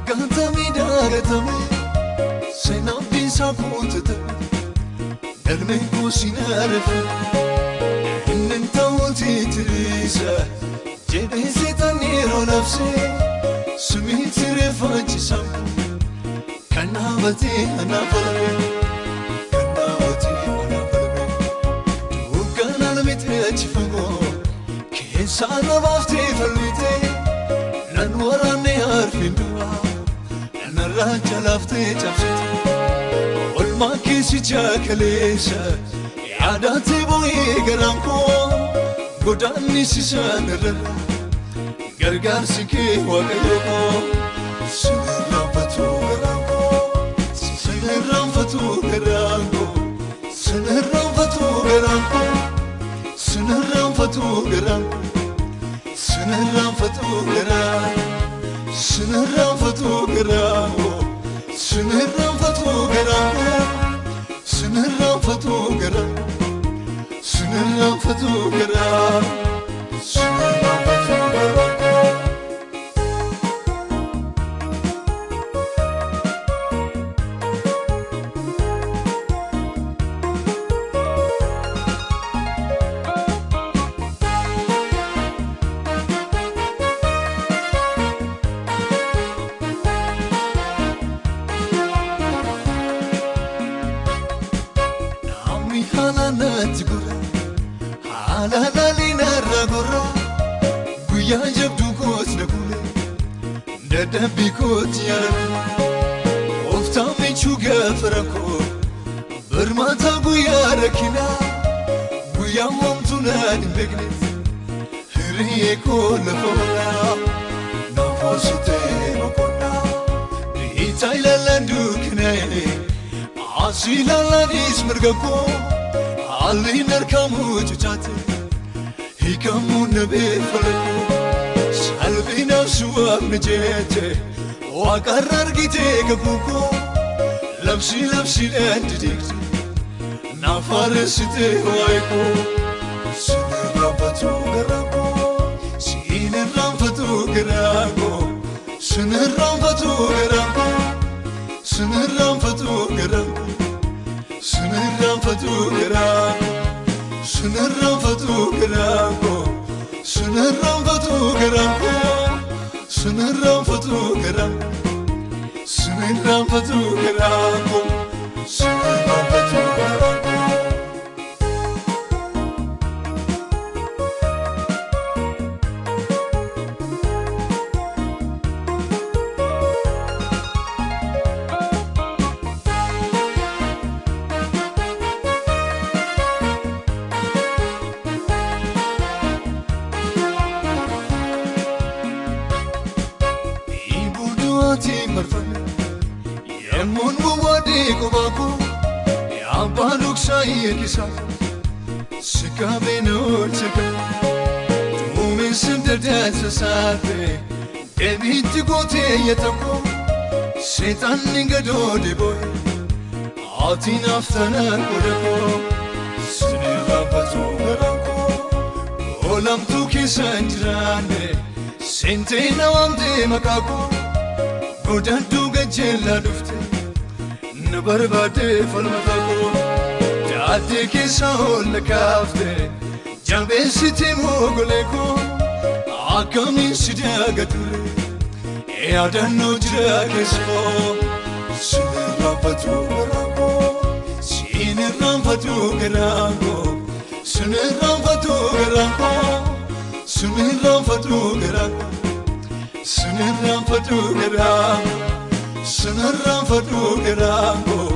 Aggatamii dagatamee seenaan biisaa kuutatame galmeen kuusin arafe inni ta'uutii tiriisa jedhee seetaan yeroo labsee sumiitti reeffachiisa kan dhaabatee anaaf falme kan dhaabatee anaaf falme dukkanaan miti achi fagoo keessaa na baaftee falmitee nan waraanne harfiin du'aa narraa jalaaftee cabsite olmaa keessi jaakaleessa yaadaatee boo'ee garaan koo godaanni sisaan irra gargaarsi kee waaqayyo koo sin irraanfatu garaan koo sin irraanfatu garaan koo sin irraanfatu garaan koo sin irraanfatu garaan koo sin irraanfatu garaan sin irraanfatu garaan koo sin irraanfatu garaan koo sin irraanfatu garaan sin irraanfatu garaan sin irraanfatu garaan koo. Namni haala natti gurra haala laalii narra gurra guyyaa jabduu koot na gule dadhabbii koot yaadame ooftaan michuu gaafa rakkoo birmaata guyyaa rakkinaa guyyaa homtuu naan hin beekne hiriyyee koo lafa onaa naaf hoositee boqonnaa dhiitaa ilaalaan dukkanaa'e asii ilaalaanis mirga koo haalli narkamuu cucaate hiikamuu na beeffalakoo salphinaaf suwaafne jeete waaqarra argitee kakuu koo labsii labsiidhaan didiigte naaf haaressitee waa'ee koo sin irraanfatu garaa koo sin irraanfatu garaa koo sin irraanfatu garaa koo sin irraanfatu garaa koo sin irraanfatu garaa koo sin irraanfatu garaa koo sin irraanfatu garaa koo sin irraanfatu garaa sin irraanfatu garaa koo sin irraanfatu garaa koo. Dhiibuu du'aatiin marfame yemmuun wawwaadee qubaa koo abbaa dhoksaa eegisaa si qabeen oolchaka duumessa dadaasa saafe deebiitti gootee yatakoo seexanni gadoode boo'e ati naaf tanaan godha koo sin irraanfatu garaan koo oolamtuu keessa hin jiraanne seentee na waamtee maqaa koo godadduu gajjeellaa dhufte na barbaadee falmata koo daaddee keessa ol na kaafte jabeessitee mogolee koo akkamiin si daaga ture yaadannoo jira keessa koo sin irraanfatu garaan koo sin irraanfatu garaan koo sin irraanfatu garaan koo sin irraanfatu garaan koo sin irraanfatu garaan sin irraanfatu garaan koo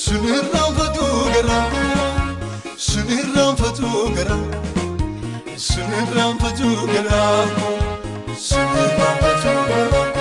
sin irraanfatu garaan koo sin irraanfatu garaan sin irraanfatu garaan koo sin irraanfatu garaan.